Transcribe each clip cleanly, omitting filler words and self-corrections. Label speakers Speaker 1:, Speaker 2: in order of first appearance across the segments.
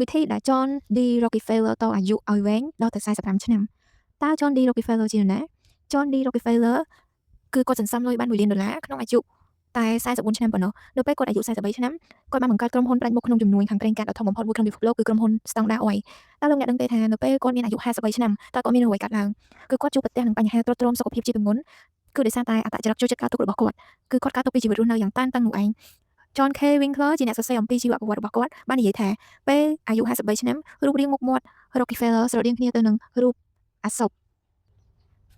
Speaker 1: វិធីដែល John D. Rockefeller តអាយុឲ្យវែងដល់ទៅ45ឆ្នាំតើ John D. Rockefeller ជានរណា John D. Rockefeller គឺគាត់សន្សំលុយបាន1លានដុល្លារក្នុងអាយុតែ44ឆ្នាំប៉ុណ្ណោះនៅពេលគាត់អាយុ43ឆ្នាំគាត់បានបង្កើតក្រុមហ៊ុនផ្ដាច់មុខក្នុងជំនួញខាងប្រេងកាតដ៏ធំបំផុតមួយក្នុងពិភពលោកគឺក្រុមហ៊ុន Standard Oil តើលោកអ្នកដឹងទេថានៅពេលគាត់មានអាយុ53ឆ្នាំតើគាត់មានរឿងអ្វីកើតឡើងគឺគាត់ជួបប្រទះនឹងបញ្ហាទ្រុឌទ្រោមសុខភាពជាទម្ងន់គឺដោយសារតែអត្តចរិតចូលចិត្តការទុករបស់គាត់គឺគាត់កើតទុកពីជីវិតរស់នៅយ៉ាងតានតឹងនោះឯង John K. Winkler ជាអ្នកសរសេរអំពីជីវប្រវត្តិរបស់គាត់បាននិយាយថាពេលអាយុ53ឆ្នាំរូបរាងមុខមាត់ Rockefeller ស្រដៀងគ្នាទៅនឹងរូបអាសព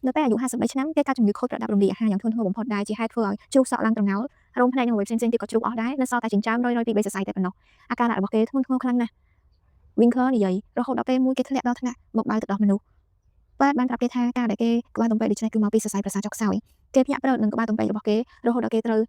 Speaker 1: នៅពេលអាយុ53ឆ្នាំគេកើតជំងឺខូចប្រដាប់រំលាយអាហារយ៉ាងធ្ងន់ធ្ងរបំផុតដែលជាហេតុធ្វើឲ្យជ្រុះសក់ឡើងត្រងោលរោមភ្នែកនិងអ្វីផ្សេងៗទៀតក៏ជ្រុះអស់ដែរនៅសល់តែចិញ្ចើមរយៗពី3សរសៃតែប៉ុណ្ណោះអាការៈរបស់គេធ្ងន់ធ្ងរខ្លាំងណាស់ Winkler និយាយរហូតដល់ពេលមួយគេធ្លាក់ដល់ថ្នាក់មកបៅទឹកដោះមនុស្សពេទ្យបានប្រាប់គេថាការដែលគេក្បាលទំពេកដូច្នេះគឺមកពីសរសៃប្រសាទចុះខ្សោយគេភ្ញាក់ព្រឹកនឹងក្បាលទំពេករបស់គេរហូតដល់គេត្រូវ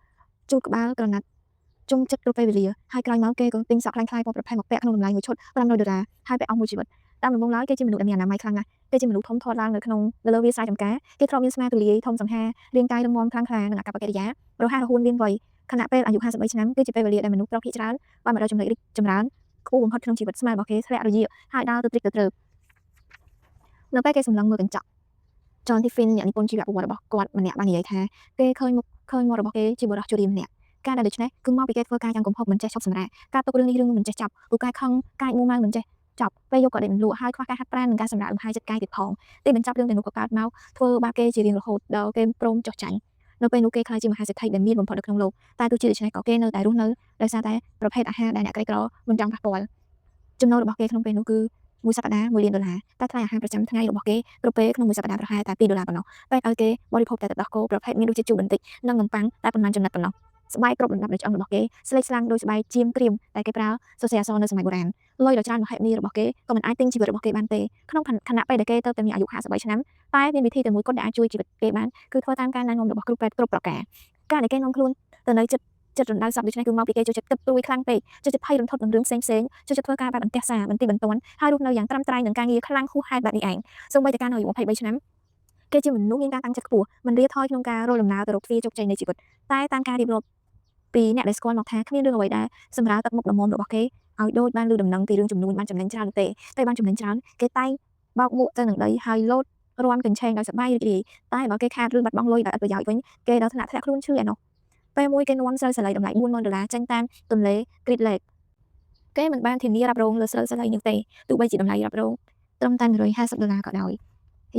Speaker 1: ជូតក្បាលក្រណាត់ជុំចិត្តគ្រប់ពេលវេលាហើយក្រោយមកគេក៏ទិញសក់ក្លែងក្លាយពណ៌ប្រផេះមកពាក់ក្នុងតម្លៃមួយឈុត500ដុល្លារហើយពាក់អស់មួយជីវិតតាមដំបូងឡើយគេជាមនុស្សដែលមានអនាម័យខ្លាំងណាស់គេជាមនុស្សធំធាត់ឡើងនៅក្នុងនៅលើវាលស្រែចម្ការគេធ្លាប់មានស្មាទូលាយធំសង្ហារាងកាយរឹងមាំខ្លាំងក្លានិងអាកប្បកិរិយារហ័សរហួនវាងវៃខណៈពេលអាយុ53ឆ្នាំគឺជាពេលវេលាដែលមនុស្សប្រុសភាគច្រើនបានមកដល់ចំណុចរីកចម្រើនខ្ពស់បំផុតក្នុងជីវិតស្មារបស់គេធ្លាក់រយាកហើយដើរទៅទ្រិចទៅទ្រើកនៅពេលគេសម្លឹងមើលកញ្ចក់ John Tiffin អ្នកនិពន្ធជីវប្រវត្តិរបស់គាត់ម្នាក់បាននិយាយថាគេឃើញមុខឃើញមាត់របស់គេជាបុរសជរាម្នាក់ការដែលដូច្នេះគឺមកពីគេធ្វើការយ៉ាងគំហុកមិនចេះឈប់សម្រាកការទុករឿងនេះរឿងនោះមិនចេះចប់ពូកែខឹងកាចមួម៉ៅមិនចេះចប់ពេលយកក៏ដេកមិនលក់ហើយខ្វះការហាត់ប្រាណនិងការសម្រាកលំហែចិត្តកាយទៀតផងទីបញ្ចប់រឿងទាំងនោះក៏កើតមកធ្វើបាបគេជារៀងរហូតដល់គេព្រមចុះចាញ់នៅពេលនោះគេក្លាយជាមហាសេដ្ឋីដែលមានបំផុតនៅក្នុងលោកតែទោះជាដូច្នេះក៏គេនៅតែរស់នៅដោយសារតែប្រភេទអាហារដែលអ្នកក្រីក្រមិនចង់ប៉ះពាល់ចំណូលរបស់គេក្នុងពេលនោះគឺមួយសប្តាហ៍1លានដុល្លារតែថ្លៃអាហារប្រចាំថ្ងៃរបស់គេគ្រប់ពេលក្នុងមួយសប្តាហ៍ប្រហែលតែ2ដុល្លារប៉ុណ្ណោះពេទ្យឲ្យគេបរិភោគតែទឹកដោះគោប្រភេទមានរសជាតិជូរបន្តិចនិងនំប៉័ងតែប៉ុន្មានចំណិតប៉ុណ្ណោះស្បែកគ្រប់លំដាប់នៃឆ្អឹងរបស់គេស្លេកស្លាំងដោយស្បែកចៀមក្រៀមដែលគេប្រើសរសេរអក្សរនៅសម័យបុរាណលុយដ៏ច្រើនមហិមារបស់គេក៏មិនអាចទិញជីវិតរបស់គេបានទេក្នុងខណៈពេលដែលគេទៅតែមានអាយុ53ឆ្នាំតែមានវិធីតែមួយគត់ដែលអាចជួយជីវិតគេបានគឺធ្វើតាមការណែនាំរបស់គ្រូពេទ្យគ្រប់ប្រការការដែលគេនាំខ្លួនទៅនៅចិត្តចិត្តរណ្ដៅសពដូច្នេះគឺមកពីគេចូលចិត្តគិតព្រួយខ្លាំងពេកចូលចិត្តភ័យរន្ធត់នឹងរឿងផ្សេងផ្សេងចូលចិត្តធ្វើការបែបអន្ទះសារបន្តិចបន្តួនហើយរស់នៅយ៉ាងត្រាំត្រែងនឹងការងារខ្លាំងហួសហេតុបែបនេះឯងសូម្បីតែការនៅអាយុ23ឆ្នាំគេជាមនុស្សមានការតាំងចិត្តខ្ពស់មិនរាថយក្នុងការរកដំណើរទៅរកទ្វារជោគជ័យនៃជីវិតតែតាមការរៀបរាប់ពីអ្នកដែលស្គាល់មកថាគ្មានរឿងអ្វីដែលសម្រាលទឹកមុខដំមរបស់គេឲ្យដូចបានឮដំណឹងពីរឿងចំនួនបានចំណេញច្រើនទេតែបានចំណេញច្រើនគេតែងបោកមួកទៅនឹងដីហើយលោតរាំកញ្ឆេងដោយសប្បាយរីករាយតែបើគេខាតឬបាត់បង់លុយដោយឥតប្រយោជន៍វិញគេដល់ថ្នាក់ធ្លាក់ខ្លួនឈឺឯណោះពេលមួយគេនាំស្រូវសាលីតម្លៃ40000ដុល្លារចេញតាមទន្លេ Great Lake គេមិនបានធានារ៉ាប់រងលើស្រូវសាលីនោះទេទោះបីជាតម្លៃរ៉ាប់រងត្រឹមតែ150ដុល្លារក៏ដោយ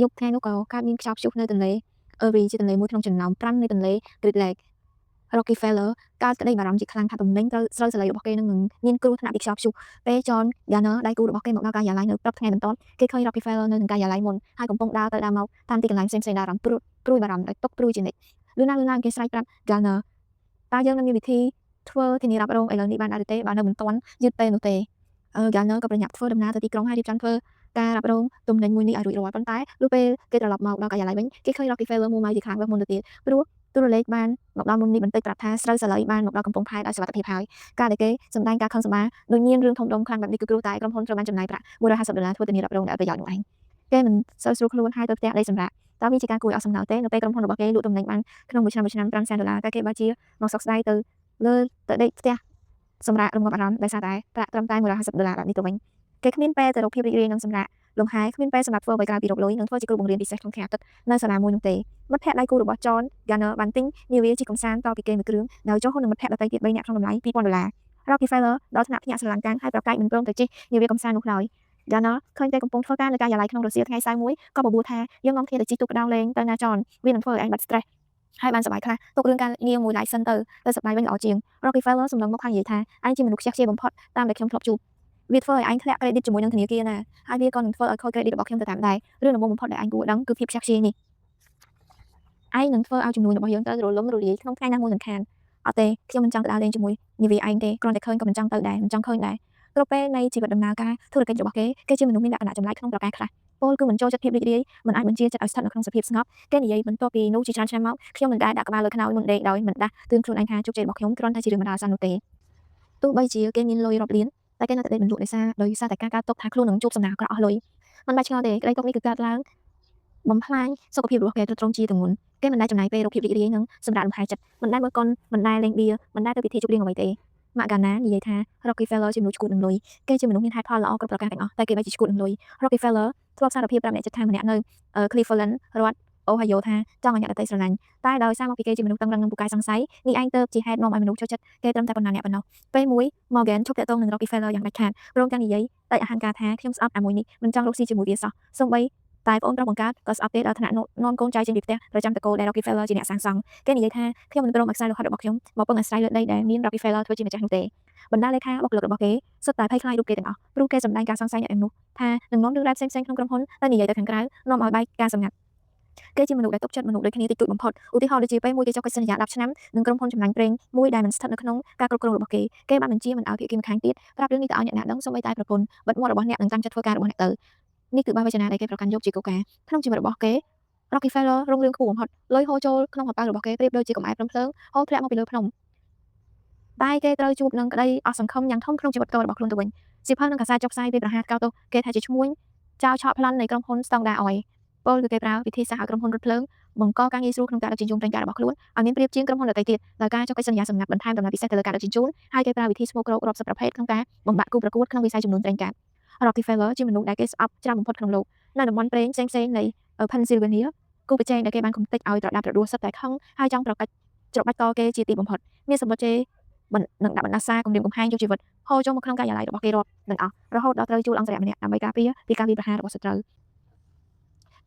Speaker 1: យប់ថ្ងៃនោះក៏កើតមានខ្យល់ព្យុះនៅទន្លេ Erie ជាទន្លេមួយក្នុងចំណោម5នៃទន្លេ Great Lake Rockefeller កើតក្តីបារម្ភជាខ្លាំងថាទំនិញត្រូវស្រូវសាលីរបស់គេនឹងមានគ្រោះថ្នាក់ពីខ្យល់ព្យុះពេល John Garner ដៃគូរបស់គេមកដល់ការិយាល័យនៅព្រឹកថ្ងៃបន្ទាប់គេឃើញ Rockefeller នៅនឹងការិយាល័យមុនហើយកំពុងដើរទៅដើរមកតាមទីកន្លែងផ្សេងៗដោយអារម្មណ៍ព្រួយបារម្ភដោយទុក្ខព្រួយជានិច្ចលឿនណាស់លឿនឡើងគេស្រែកប្រាប់ Garner តើយើងនឹងមានវិធីធ្វើធានារ៉ាប់រងឥឡូវនេះបានដែរឬទេបើនៅមិនទាន់យឺតពេលនោះទេ Garner ក៏ប្រញាប់ធ្វើដំណើរទៅទីក្រុងហើយរៀបចំធ្វើការរ៉ាប់រងទំនិញមួយនេះឲ្យរួចរាល់ប៉ុន្តែលុះពេលគេត្រឡប់មកដល់ការិយាល័យវិញគេឃើញ Rockefeller មួម៉ៅជាខ្លាំងលើសមុនទៅទៀតព្រោះទូរលេខបានមកដល់មុននេះបន្តិចប្រាប់ថាស្រូវសាលីបានមកដល់កំពង់ផែដោយសុវត្ថិភាពហើយការដែលគេសម្ដែងការខឹងសម្បារដូចមានរឿងធំដុំខ្លាំងបែបនេះគឺព្រោះតែក្រុមហ៊ុនត្រូវបានចំណាយប្រាក់150ដុល្លារធ្វើធានារ៉ាប់រងដែលឥតប្រយោជន៍នោះឯងគេមិនសូវស្រួលខ្លួនហើយទៅផ្ទះដេកសម្រាកតើវាជាការគួរឲ្យអស់សំណើចទេនៅពេលក្រុមហ៊ុនរបស់គេលក់ទំនិញបានក្នុងមួយឆ្នាំមួយឆ្នាំ5សែនដុល្លារតែគេបើជាមកសោកស្ដាយទៅលើទៅដេកផ្ទះសម្រាប់រំងាប់អារម្មណ៍ដោយសារតែប្រាក់ត្រឹមតែ150ដុល្លារបែបនេះទៅវិញគេគ្មានពេលទៅរកភាពរីករាយនិងសម្រាកលំហែគ្មានពេលសម្រាប់ធ្វើអ្វីក្រៅពីរកលុយនិងធ្វើជាគ្រូបង្រៀនពិសេសក្នុងខែអាទិត្យនៅសាលាមួយនោះទេមិត្តភ័ក្តិដៃគូរបស់ John Garner បានទិញនាវាជាកំសាន្តតពីគេមួយគ្រឿងដោយចូលហ៊ុននឹងមិត្តភ័ក្តិដទៃទៀត3នាក់ក្នុងតម្លៃ2000ដុល្លារ Rockefeller ដល់ថ្នាក់ភ្ញាក់ស្រឡាំងកាំងហើយប្រកែកមិនព្រមទៅជិះនាវាកំសាន្តនោះឡើយ Garner ឃើញតែកំពុងធ្វើការនៅការិយាល័យក្នុងរសៀលថ្ងៃសៅរ៍មួយក៏បបួលថាយើងនាំគ្នាទៅជិះទូកក្ដោងលេងទៅណា John វានឹងធ្វើឲ្យឯងបាត់ stress ហើយបានសប្បាយខ្លះទុករឿងការងារមួយឡែកសិនទៅទៅសប្បាយវិញល្អជាង Rockefeller សម្លឹងមកខាងនិយាយថាឯងជាមនុស្សខ្ជះខ្ជាយបំផុតតាមដែលខ្ញុំធ្លាប់ជួបវាធ្វើឲ្យឯងធ្លាក់ credit ជាមួយនឹងធនាគារណាហើយវាក៏នឹងធ្វើឲ្យខូច credit របស់ខ្ញុំទៅតាមដែររឿងដំបូងបំផុតដែលឯងគួរដឹងគឺភាពខ្ជះខ្ជាយនេះឯងនឹងធ្វើឲ្យជំនួញរបស់យើងទៅរលំរលាយក្នុងថ្ងៃណាមួយមិនខានអត់ទេខ្ញុំមិនចង់ទៅដើរលេងជាមួយនាវាឯងទេគ្រាន់តែឃើញក៏មិនចង់ទៅដែរមិនចង់ឃើញដែរគ្រប់ពេលនៃជីវិតដំណើរការធុរកិច្ចរបស់គេគេជាមនុស្សមានលក្ខណៈចម្លែកក្នុងប្រការខ្លះពលគឺមិនចូលចិត្តភាពរីករាយមិនអាចបញ្ជាចិត្តឲ្យស្ថិតនៅក្នុងសភាពស្ងប់គេនិយាយបន្ទាប់ពីនោះជាច្រើនឆ្នាំមកខ្ញុំមិនដែលដាក់ក្បាលលើខ្នើយមុនដេកដោយមិនដាស់តឿនខ្លួនឯងថាជោគជ័យរបស់ខ្ញុំគ្រាន់តែជារឿងបណ្ដោះអាសន្ននោះទេទោះបីជាគេមានលុយរាប់លានតែគេនៅតែដេកមិនលក់ដោយសារតែការកើតទុកថាខ្លួននឹងជួបសំណាងអាក្រក់អស់លុយមិនបាច់ឆ្ងល់ទេក្តីទុកនេះគឺកើតឡើងបំផ្លាញសុខភាពរបស់គេទ្រុឌទ្រោមជាទម្ងន់គេមិនដែលចំណាយពេលរកភាពរីករាយនិងសម្រាកលំហែចិត្តមិនដែលមើលកុនមិនដែលលេងបៀមិនដែលទៅពិធីជប់លៀងអ្វីទេ Magana និយាយថា Rockefeller ជាមនុស្សឆ្កួតនឹងលុយគេជាមនុស្សមានហេតុផលល្អគ្រប់ប្រការទាំងអស់តែគេបែរជាឆ្កួតនឹងលុយ Rockefeller ធ្លាប់សារភាពប្រាប់អ្នកជិតខាងម្នាក់នៅ Cleveland រដ្ឋ អូហាយ៉ូថាចង់ឲ្យអ្នកដទៃស្រឡាញ់តែដោយសារមកពីគេជាមនុស្សតឹងរ៉ឹងនិងពូកែសង្ស័យនេះឯងទើបជាហេតុនាំឲ្យមនុស្សចូលចិត្តគេត្រឹមតែប៉ុន្មានអ្នកប៉ុណ្ណោះពេលមួយ Morgan ឈប់ទាក់ទងនឹង Rockefeller យ៉ាងដាច់ខាតព្រមទាំងនិយាយដាច់អហង្ការថាខ្ញុំស្អប់អាមួយនេះមិនចង់រកស៊ីជាមួយវាសោះសូម្បីតែប្អូនប្រុសបង្កើតក៏ស្អប់គេដល់ថ្នាក់នាំកូនចៅចេញពីផ្ទះប្រចាំត្រកូលដែល Rockefeller ជាអ្នកសាងសង់គេនិយាយថាខ្ញុំមិនព្រមឲ្យខ្សែលោហិតរបស់ខ្ញុំមកពឹងអាស្រ័យលើដីដែលមាន Rockefeller ធ្វើជាម្ចាស់នោះទេបណ្ដាលេខាបុគ្គលិករបស់គេសុទ្ធតែភ័យខ្លាចរូបគេទាំងអស់ព្រោះគេសម្ដែងការសង្ស័យអ្នកទាំងនោះថានឹងនាំរឿងរ៉ាវផ្សេងៗក្នុងក្រុមហ៊ុនទៅនិយាយទៅខាងក្រៅនាំឲ្យបែកការសម្ងាត់គេជាមនុស្សដែលទុកចិត្តមនុស្សដូចគ្នាតិចតួចបំផុតឧទាហរណ៍ដូចជាពេលមួយគេចុះកិច្ចសន្យា10ឆ្នាំនឹងក្រុមហ៊ុនចំណាញ់ប្រេងមួយដែលមិនស្ថិតនៅក្នុងការគ្រប់គ្រងរបស់គេគេបានបញ្ជាមិនឲ្យភាគីម្ខាងទៀតប្រាប់រឿងនេះទៅឲ្យអ្នកណាដឹងសូម្បីតែប្រពន្ធបិទមាត់របស់អ្នកនិងតាមចិត្តធ្វើការរបស់អ្នកទៅនេះគឺបាវចនាដែលគេប្រកាន់យកជាគោលការណ៍ក្នុងជីវិតរបស់គេ Rockefeller រុងរឿងខ្ពស់បំផុតលុយហូរចូលក្នុងហោប៉ៅរបស់គេប្រៀបដូចជាកំអែភ្នំភ្លើងហូរធ្លាក់មកពីលើភ្នំតែគេត្រូវជួបនឹងក្តីអស់សង្ឃឹមយ៉ាងធំក្នុងជីវិតផ្ទាល់របស់ខ្លួនទៅវិញសៀវភៅនិងកាសែតចុះផ្សាយវាប្រហារថ្កោលទោសគេថាជាឈ្មួញចោលឆក់ប្លន់នៃក្រុមហ៊ុន Standard Oil ពោលគឺគេប្រើវិធីសាស្ត្រឲ្យក្រុមហ៊ុនរថភ្លើងបង្កការងាយស្រួលក្នុងការដឹកជញ្ជូនប្រេងកាតរបស់ខ្លួនឲ្យមានប្រៀបជាងក្រុមហ៊ុនដទៃទៀតដោយការចុះកិច្ចសន្យាសម្ងាត់បន្ថែមតម្លៃពិសេសទៅលើការដឹកជញ្ជូនហើយគេប្រើវិធីស្មូគ្រោករាប់សិបប្រភេទក្នុងការបំបាក់គូប្រកួតក្នុងវិស័យចំនួនប្រេងកាត Rockefeller ជាមនុស្សដែលគេស្អប់ច្រើនបំផុតក្នុងលោកនៅតំបន់ប្រេងផ្សេងៗនៃ Pennsylvania គូប្រជែងដែលគេបានកំទេចឲ្យត្រដាបត្រដួសសុទ្ធតែខឹងហើយចង់ប្រកាច់ច្របាច់កគេជាទីបំផុតមានសម្បត្តិជេរនឹងដាក់បណ្ដាសាគំរាមកំហែងយកជីវិតហូរចូលមកក្នុងការិយាល័យរបស់គេរាប់នឹងអស់រហូតដល់ត្រូវជួលអង្គរក្សម្នាក់ដើម្បីការពារពីការវាយប្រហាររបស់សត្រូវ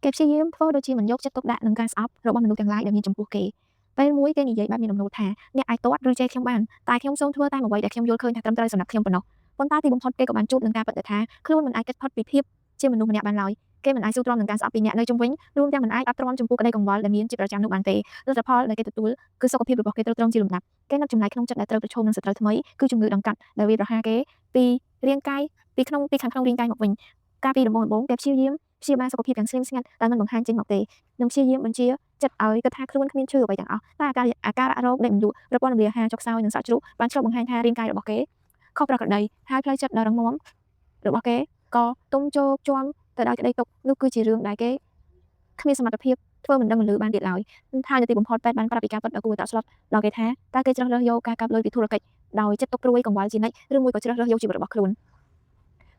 Speaker 1: គេព្យាយាមធ្វើដូចជាមិនយកចិត្តទុកដាក់នឹងការស្អប់របស់មនុស្សទាំងឡាយដែលមានចំពោះគេពេលមួយគេនិយាយបែបមានទំនួលថាអ្នកអាចទាត់ឬជេរខ្ញុំបានតែខ្ញុំសូមធ្វើតាមអ្វីដែលខ្ញុំយល់ឃើញថាត្រឹមត្រូវសម្រាប់ខ្ញុំប៉ុណ្ណោះប៉ុន្តែទីបំផុតគេក៏បានជួបនឹងការពិតដែលថាខ្លួនមិនអាចគិតផុតពីភាពជាមនុស្សម្នាក់បានឡើយគេមិនអាចស៊ូទ្រាំនឹងការស្អប់ពីអ្នកនៅជុំវិញរួមទាំងមិនអាចអត់ទ្រាំចំពោះក្តីកង្វល់ដែលមានជាប្រចាំនោះបានទេលទ្ធផលដែលគេទទួលគឺសុខភាពរបស់គេទ្រុឌទ្រោមជាលំដាប់គេនឹកចម្លែកក្នុងចិត្តដែលត្រូវប្រឈមនឹងសត្រូវថ្មីគឺជំងឺដង្កាត់ដែលវាប្រហារគេពីរាងកាយពីក្នុងពីខាងក្នុងរាងកាយមកវិញកាលពីដំបូងៗគេព្យាយាមព្យាបាលសុខភាពយ៉ាងស្ងៀមស្ងាត់តែមិនបង្ហាញចេញមកទេនិងព្យាយាមបញ្ជាចិត្តឲ្យគិតថាខ្លួនគ្មានឈឺអ្វីទាំងអស់តែអាការៈរោគដេកមិនលក់ប្រព័ន្ធរំលាយអាហារចុកខ្សោយនិងសក់ជ្រុះបានឆ្លុះបង្ហាញថារាងកាយរបស់គេខុសប្រក្រតីហើយផ្លូវចិត្តដ៏រឹងមាំរបស់គេក៏ទុំជោគជាំទៅដោយក្តីទុក្ខនោះគឺជារឿងដែលគេគ្មានសមត្ថភាពធ្វើមិនដឹងមិនឮបានទៀតឡើយហើយនៅទីបំផុតពេទ្យបានប្រាប់ពីការពិតដ៏គួរឲ្យតក់ស្លុតដល់គេថាតើគេជ្រើសរើសយកការកើបលុយពីធុរកិច្ចដោយចិត្តទុកព្រួយកង្វល់ជានិច្ចឬមួយក៏ជ្រើសរើសយកជីវិតរបស់ខ្លួន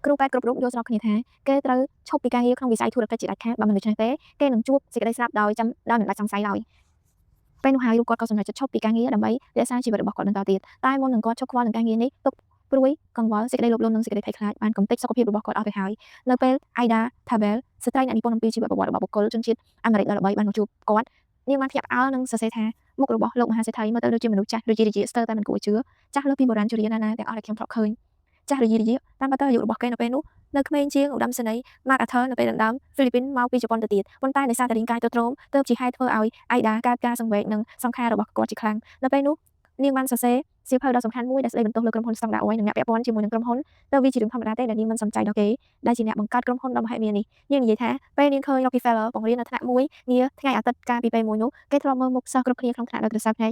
Speaker 1: គ្រូពេទ្យគ្រប់រូបយល់ស្របគ្នាថាគេត្រូវឈប់ពីការងារក្នុងវិស័យធុរកិច្ចជាដាច់ខាតបើមិនដូច្នេះទេគេនឹងជួបសេចក្តីស្លាប់ដោយចាំដោយមិនបាច់សង្ស័យឡើយពេលនោះហើយរូបគាត់ក៏សម្រេចចិត្តឈប់ពីការងារដើម្បីរក្សាជីវិតរបស់គាត់បន្តទៀតតែមុននឹងគាត់ឈប់ខ្វល់នឹងការងារនេះទុកព្រួយកង្វល់សេចក្តីលោភលន់និងសេចក្តីភ័យខ្លាចបានកំទេចសុខភាពរបស់គាត់អស់ទៅហើយនៅពេល Aida Tabel ស្ត្រីអ្នកនិពន្ធអំពីជីវប្រវត្តិរបស់បុគ្គលជនជាតិអាមេរិកដ៏ល្បីបានមកជួបគាត់នាងបានភ្ញាក់ផ្អើលនិងសរសេរថាមុខរបស់លោកមហាសេដ្ឋីមើលទៅដូចជាមនុស្សចាស់រយៈរយៈស្ទើរតែមិនគួរឲ្យជឿចាស់លើសពីបុរាណជរាណាណាទាំងអស់ដែលខ្ញុំធ្លាប់ឃើញចាស់រយៈរយៈតាមពិតទៅអាយុរបស់គេនៅពេលនោះនៅក្មេងជាងឧត្តមសេនីយ៍ Mark Arthur នៅពេលដណ្ដើមហ្វីលីពីនមកពីជប៉ុនទៅទៀតប៉ុន្តែដោយសារតែរាងកាយទ្រុឌទ្រោមទើបជាហេតុធ្វើឲ្យ Aida កើតការសង្វេគនិងសង្ខាររបស់គាត់ជាខ្លាំងនៅពេលនោះនាងបានសរសេរសៀវភៅដ៏សំខាន់មួយដែលស្ដីបន្ទោសលើក្រុមហ៊ុន Standard Oil និងអ្នកពាក់ព័ន្ធជាមួយនឹងក្រុមហ៊ុនទៅវាជារឿងធម្មតាទេដែលនាងមិនសំចៃដល់គេដែលជាអ្នកបង្កើតក្រុមហ៊ុនដ៏មហិមានេះនាងនិយាយថាពេលនាងឃើញ Rockefeller បង្រៀននៅថ្នាក់មួយនាថ្ងៃអាទិត្យកាលពីពេលមួយនោះគេធ្លាប់មើលមុខសិស្សគ្រប់គ្នាក្នុងថ្នាក់ដោយក្រសែភ្នែក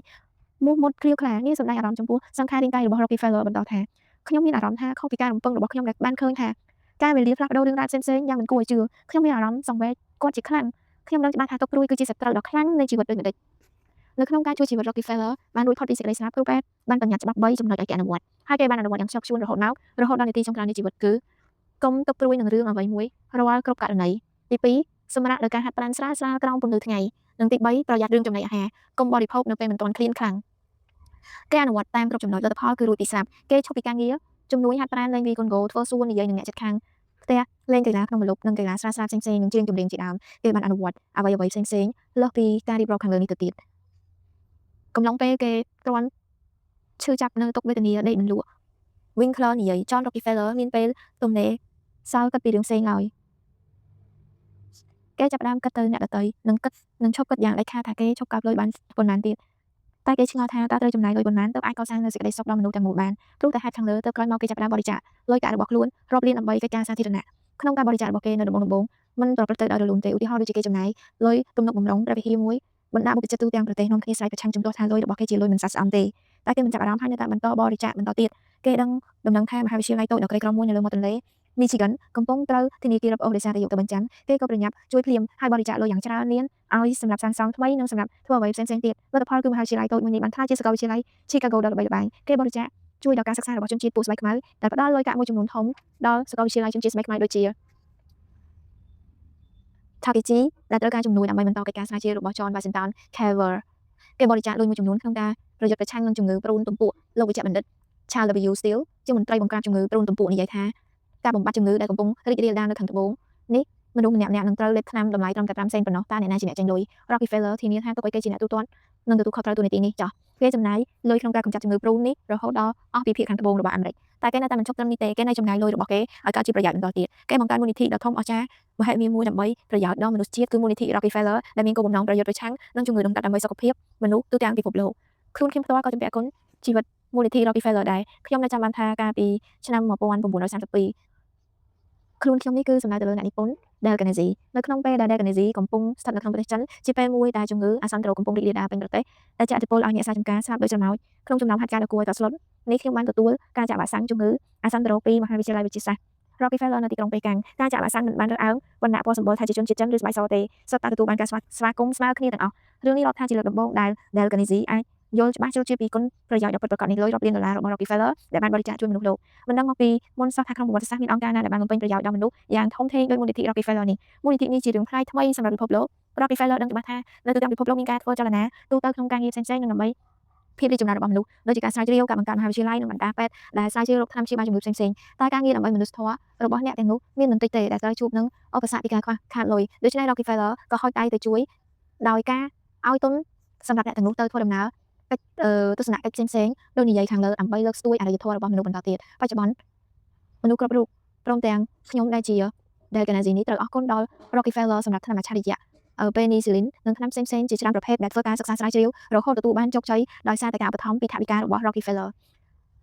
Speaker 1: មោះមុតក្លៀវក្លានាងសម្ដែងអារម្មណ៍ចំពោះសង្ខាររាងកាយរបស់ Rockefeller បន្តថាខ្ញុំមានអារម្មណ៍ថាខុសពីការរំពឹងរបស់ខ្ញុំដែលបានឃើញថាការវេលាផ្លាស់ប្ដូររឿងរ៉ាវផ្សេងៗយ៉ាងមិនគួរឲ្យជឿខ្ញុំមានអារម្មណ៍សង្វេគគាត់ជាខ្លាំងខ្ញុំដឹងច្បាស់ថាទុក្ខព្រួយគឺជាសត្រូវដ៏ខ្លាំងនៃជីវិតដូចម្តេចនៅក្នុងការជួយជីវិត Rockefeller បានរួចផុតពីសេចក្តីស្លាប់គ្រូពេទ្យបានបញ្ញត្តិច្បាប់3ចំណុចឲ្យគេអនុវត្តហើយគេបានអនុវត្តយ៉ាងខ្ជាប់ខ្ជួនរហូតមករហូតដល់នាទីចុងក្រោយនៃជីវិតគឺកុំទុកព្រួយនឹងរឿងអ្វីមួយរាល់គ្រប់ករណីទី2សម្រាប់ដោយការហាត់ប្រាណស្រាលស្រាលក្រោមពន្លឺថ្ងៃនិងទី3ប្រយ័ត្នរឿងចំណីអាហារកុំបរិភោគនៅពេលមិនទាន់ឃ្លានខ្លាំងគេអនុវត្តតាមគ្រប់ចំណុចលទ្ធផលគឺរួចពីស្លាប់គេឈប់ពីការងារជំនួយហាត់ប្រាណលេងវីកូនហ្គោធ្វើសួននិយាយនឹងអ្នកជិតខាងផ្ទះលេងកីឡាក្នុងម្លប់និងកីឡាស្រាលស្រាលផ្សេងៗនិងច្រៀងចម្រៀងជាដើមគេបានអនុវត្តអ្វីៗផ្សេងៗលើសពីការរៀបរាប់ខាងលើនេះទៅទៀតកំឡុងពេលគេទ្រាំឈឺចាប់នៅទុក្ខវេទនាដេកមិនលក់ Winkler និយាយ John Rockefeller មានពេលទំនេរសល់គិតពីរឿងផ្សេងឡើយគេចាប់ផ្ដើមគិតទៅអ្នកដទៃនិងគិតនិងឈប់គិតយ៉ាងដាច់ខាតថាគេឈប់កើបលុយបានប៉ុន្មានទៀតតែគេឆ្ងល់ថាតើត្រូវចំណាយលុយប៉ុន្មានទើបអាចកសាងនូវសេចក្តីសុខដល់មនុស្សទាំងមូលបានព្រោះតែហេតុខាងលើទើបក្រោយមកគេចាប់ផ្ដើមបរិច្ចាគលុយកាក់របស់ខ្លួនរាប់លានដើម្បីកិច្ចការសាធារណៈក្នុងការបរិច្ចាគរបស់គេនៅដំបូងៗមិនប្រព្រឹត្តទៅដោយរលូនទេឧទាហរណ៍ដូចជាគេចំណាយលុយទំនុកបំរុងព្រះវិហារមួយបណ្ដាបុព្វជិតទូទាំងប្រទេសនាំគ្នាស្រែកប្រឆាំងជំទាស់ថាលុយរបស់គេជាលុយមិនស្អាតស្អំទេតែគេមិនចាប់អារម្មណ៍ហើយនៅតែបន្តបរិច្ចាគបន្តទៀតគេដឹងដំណឹងថាមហាវិទ្យាល័យតូចដ៏ក្រីក្រមួយនៅលើមាត់ទន្លេ Michigan កំពុងត្រូវធនាគាររឹបអូសដោយសារតែយកទៅបញ្ចាំគេក៏ប្រញាប់ជួយភ្លាមហើយបរិច្ចាគលុយយ៉ាងច្រើនលានឲ្យសម្រាប់សាងសង់ថ្មីនិងសម្រាប់ធ្វើអ្វីផ្សេងៗទៀតលទ្ធផលគឺមហាវិទ្យាល័យតូចមួយនេះបានក្លាយជាសាកលវិទ្យាល័យ Chicago ដ៏ល្បីល្បាញគេបរិច្ចាគ ជួយដល់ការសិក្សារបស់ជនជាតិពូជស្បែកខ្មៅដែលផ្ដល់លុយកាក់មួយចំនួនធំដល់សាកលវិទ្យាល័យជនជាតិស្បែកខ្មៅដូចជា Tuskegee ដែលត្រូវការជំនួយដើម្បីបន្តកិច្ចការស្រាវជ្រាវរបស់ George Washington Carver គេបរិច្ចាគលុយមួយចំនួនក្នុងការប្រយុទ្ធប្រឆាំងនឹងជំងឺព្រូនទំពក់លោកវេជ្ជបណ្ឌិត Charles W. Steele ជាមន្ត្រីបង្ក្រាបជំងឺព្រូនទំពក់និយាយថាការបំបត្តិជំងឺដែលកំពុងរីករាលដាលនៅខាងត្បូងនេះមនុស្សម្នាក់ៗនឹងត្រូវលេបថ្នាំតម្លៃត្រឹមតែ5សេនប៉ុណ្ណោះតើអ្នកណាជាអ្នកចេញលុយ Rockefeller ធានាថាទុកឲ្យគេជាអ្នកទូទាត់និងទទួលខុសត្រូវតួនាទីនេះចោះគេចំណាយលុយក្នុងការកម្ចាត់ជំងឺព្រូននេះរហូតដល់អស់ពីភាគខាងត្បូងរបស់អាមេរិកតែគេនៅតែមិនឈប់ត្រឹមនេះទេគេនៅចំណាយលុយរបស់គេឲ្យកើតជាប្រយោជន៍បន្តទៀតគេបង្កើតមូលនិធិដ៏ធំអស្ចារ្យមហិមាមួយដើម្បីប្រយោជន៍ដល់មនុស្សជាតិគឺមូលនិធិ Rockefeller ដែលមានគោលបំណងប្រយុទ្ធប្រឆាំងនឹងជំងឺដង្កាត់ដើម្បីសុខភាពមនុស្សទូទាំងពិភពលោកខ្លួនខ្ញុំផ្ទាល់ក៏ជំពាក់គុណជីវិតមូលនិធិ Rockefeller ដែរខ្ញុំនៅចាំបានថាកាលពីឆ្នាំ1932ខ្លួនខ្ញុំនេះគឺសំដៅទៅលើអ្នកនិពន្ធ Dale Carnegie នៅក្នុងពេលដែល Dale Carnegie កំពុងស្ថិតនៅក្នុងប្រទេសចិនជាពេលមួយដែលជំងឺអាសន្នរោគកំពុងរីករាលដាលពេញប្រទេសដែលជះឥទ្ធិពលឲ្យអ្នកសាជំការស្លាប់ដូចស្រមោចក្នុងចំណោមហេតុការណ៍ដ៏គួរឲ្យតក់ស្លុតនេះខ្ញុំបានទទួលការចាក់វ៉ាក់សាំងជំងឺអាសន្នរោគពីមហាវិទ្យាល័យវិទ្យាសាស្ត្រ Rockefeller នៅទីក្រុងប៉េកាំងការចាក់វ៉ាក់សាំងមិនបានរើសអើងវណ្ណៈពណ៌សម្បុរថាជាជនជាតិចិនឬស្បែកសទេសុទ្ធតែទទួលបានការស្វាគមន៍ស្មើគ្នាទាំងអស់រឿងនេះរាប់ថាជាលើកដំបូងដែល Dale Carnegie អាចយល់ច្បាស់ជ្រុលជ្រាបពីគុណប្រយោជន៍ដ៏ពិតប្រាកដនៃលុយរាប់លានដុល្លាររបស់ Rockefeller ដែលបានបរិច្ចាគជួយមនុស្សលោកមិនដឹងមកពីមុនសោះថាក្នុងប្រវត្តិសាស្ត្រមានអង្គការណាដែលបានបំពេញប្រយោជន៍ដល់មនុស្សយ៉ាងធំធេងដូចមូលនិធិ Rockefeller នេះមូលនិធិនេះជារឿងប្លែកថ្មីសម្រាប់ពិភពលោក Rockefeller ដឹងច្បាស់ថានៅទូទាំងពិភពលោកមានការធ្វើចលនាទូទៅក្នុងការងារផ្សេងៗនិងដើម្បីភាពរីកចម្រើនរបស់មនុស្សដូចជាការស្រាវជ្រាវការបង្កើតមហាវិទ្យាល័យនិងបណ្ដាពេទ្យដែលស្រាវជ្រាវរកថ្នាំព្យាបាលជំងឺផ្សេងៗតែការងារដើម្បីមនុស្សធម៌របស់អ្នកទាំងនោះមានមិនតិចទេដែលត្រូវជួបនឹងឧបសគ្គពីការខ្វះខាតលុយដូច្នេះ Rockefeller ក៏ហុចដៃទៅជួយដោយការឲ្យទុនសម្រាប់អ្នកទាំងនោះទៅធ្វើដំណើរកិច្ចទស្សនកិច្ចផ្សេងៗដូចនិយាយខាងលើដើម្បីលើកស្ទួយអរិយធម៌របស់មនុស្សបន្តទៀតបច្ចុប្បន្នមនុស្សគ្រប់រូបព្រមទាំងខ្ញុំដែលជា Dale Carnegie នេះត្រូវអរគុណដល់ Rockefeller សម្រាប់ថ្នាំអច្ឆរិយៈ Penicillin និងថ្នាំផ្សេងៗជាច្រើនប្រភេទដែលធ្វើការសិក្សាស្រាវជ្រាវរហូតទទួលបានជោគជ័យដោយសារតែការឧបត្ថម្ភពីថវិការបស់ Rockefeller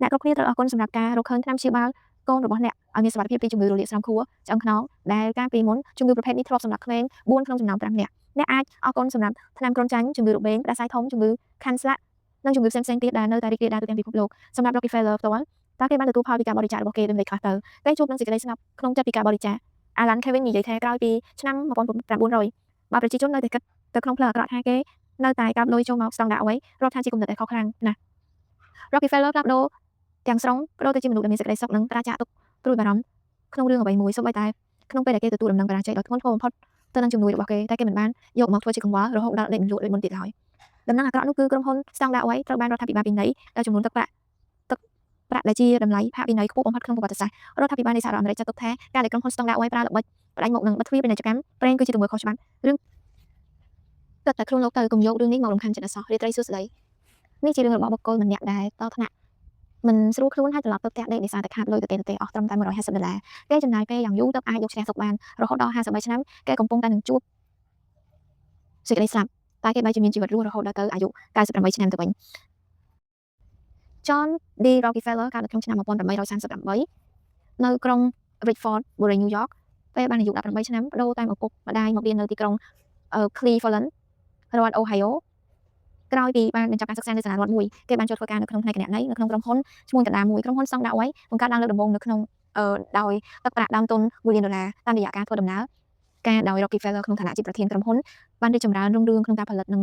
Speaker 1: អ្នកគ្រប់គ្នាត្រូវអរគុណសម្រាប់ការរកឃើញថ្នាំព្យាបាលកូនរបស់អ្នកឲ្យមានសុវត្ថិភាពពីជំងឺរលាកស្រោមខួរឆ្អឹងខ្នងដែលកាលពីមុនជំងឺប្រភេទនេះធ្លាប់សម្លាប់ក្មេង4ក្នុងចំណោម5នាក់អ្នកអាចអរគុណសម្រាប់ថ្នាំគ្រុនចាញ់ជំងឺរបេងផ្តាសាយធំជំងឺខាន់ស្លាក់និងជំងឺផ្សេងៗទៀតដែលនៅតែរីករាលដាលទូទាំងពិភពលោកសម្រាប់ Rockefeller ផ្ទាល់តើគេបានទទួលផលពីការបរិច្ចាគរបស់គេដូចម្តេចខ្លះទៅគេជួបនឹងសេចក្តីស្ងប់ក្នុងចិត្តពីការបរិច្ចាគ Alan Kevin និយាយថាក្រោយពីឆ្នាំ1900បើប្រជាជននៅតែគិតទៅក្នុងផ្លូវអាក្រក់ថាគេនៅតែកើបលុយចូលមកស្តង់ដារអ្វីរាប់ថាជាគំនិតដែលខុសខ្លាំងណាស់ Rockefeller ផ្លាស់ប្ដូរទាំងស្រុងប្ដូរទៅជាមនុស្សដែលមានសេចក្តីសុខនិងប្រាចាកទុកព្រួយបារម្ភក្នុងរឿងអ្វីមួយសូម្បីតែក្នុងពេលដែលគេទទួលដំណឹងបរាជ័យដ៏ធ្ងន់ធ្ងរបំផុតទៅនឹងជំនួយរបស់គេតែគេមិនបានយកមកធ្វើជាកង្វល់រហូតដល់ដេកមិនលក់ដូចមុនទៀតឡើយដំណឹងអាក្រក់នោះគឺក្រុមហ៊ុន Standard Oil ត្រូវបានរដ្ឋាភិបាលពិន័យដោយចំនួនទឹកប្រាក់ទឹកប្រាក់ដែលជាតម្លៃផាកពិន័យខ្ពស់បំផុតក្នុងប្រវត្តិសាស្ត្ររដ្ឋាភិបាលនៃសហរដ្ឋអាមេរិកចាត់ទុកថាការដែលក្រុមហ៊ុន Standard Oil ប្រើល្បិចផ្ដាច់មុខនឹងបិទទ្វារពាណិជ្ជកម្មប្រេងគឺជាទង្វើខុសច្បាប់រឿងគិតតែខ្លួនលោកទៅកុំយករឿងនេះមករំខានចិត្តអសោះរាត្រីសួស្តីនេះជារឿងរបស់បុគ្គលម្នាក់ដែលតថ្នាក់មិនស្រួលខ្លួនហើយត្រឡប់ទៅផ្ទះដេកដោយសារតែខាតលុយទៅទេអស់ត្រឹមតែ150ដុល្លារគេចំណាយពេលយ៉ាងយូរទើបអាចយកឈ្នះសុខបានរហូតដល់53ឆ្នាំគេកំពុងតែនឹងជួបសេចក្តីស្លាប់តែគេបែរជាមានជីវិតរស់រហូតដល់ទៅអាយុ98ឆ្នាំទៅវិញ John D. Rockefeller កើតនៅក្នុងឆ្នាំ1838នៅក្រុង Richford បុរី New York ពេលបានអាយុ18ឆ្នាំប្ដូរតាមឪពុកម្ដាយមករៀននៅទីក្រុង Cleveland រដ្ឋ Ohio ក្រោយពីបានបញ្ចប់ការសិក្សានៅសាលារដ្ឋមួយគេបានចូលធ្វើការនៅក្នុងផ្នែកគណនេយ្យនៅក្នុងក្រុមហ៊ុនឈ្មោះកណ្ដាលមួយក្រុមហ៊ុន Standard Oil បង្កើតឡើងលើកដំបូងនៅក្នុងដោយទឹកប្រាក់ដើមទុន1លានដុល្លារតាមរយៈការធ្វើដំណើរការដោយ Rockefeller ក្នុងឋានៈជាប្រធានក្រុមហ៊ុនបានរីកចម្រើនរុងរឿងក្នុងការផលិតនិង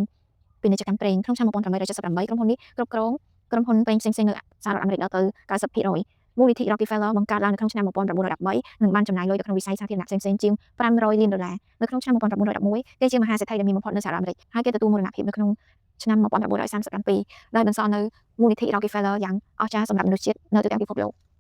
Speaker 1: ពាណិជ្ជកម្មប្រេងក្នុងឆ្នាំ1878ក្រុមហ៊ុននេះគ្រប់គ្រងក្រុមហ៊ុនប្រេងផ្សេងៗនៅសហរដ្ឋអាមេរិកដល់ទៅ90%មូលនិធិ Rockefeller បង្កើតឡើងនៅក្នុងឆ្នាំ1913និងបានចំណាយលុយទៅក្នុងវិស័យសាធារណៈផ្សេងៗជាង500លានដុល្លារនៅក្នុងឆ្នាំ1911គេជាមហាសេដ្ឋីដែលមានបំផុតនៅសហរដ្ឋអាមេរិកហើយគេទទួលមរណភាពនៅក្នុងឆ្នាំ1937ដោយបន្សល់នៅមូលនិធិ Rockefeller យ៉ាងអស្ចារ្យសម្រាប់មនុស្សជាតិនៅទូទាំងពិភពលោក។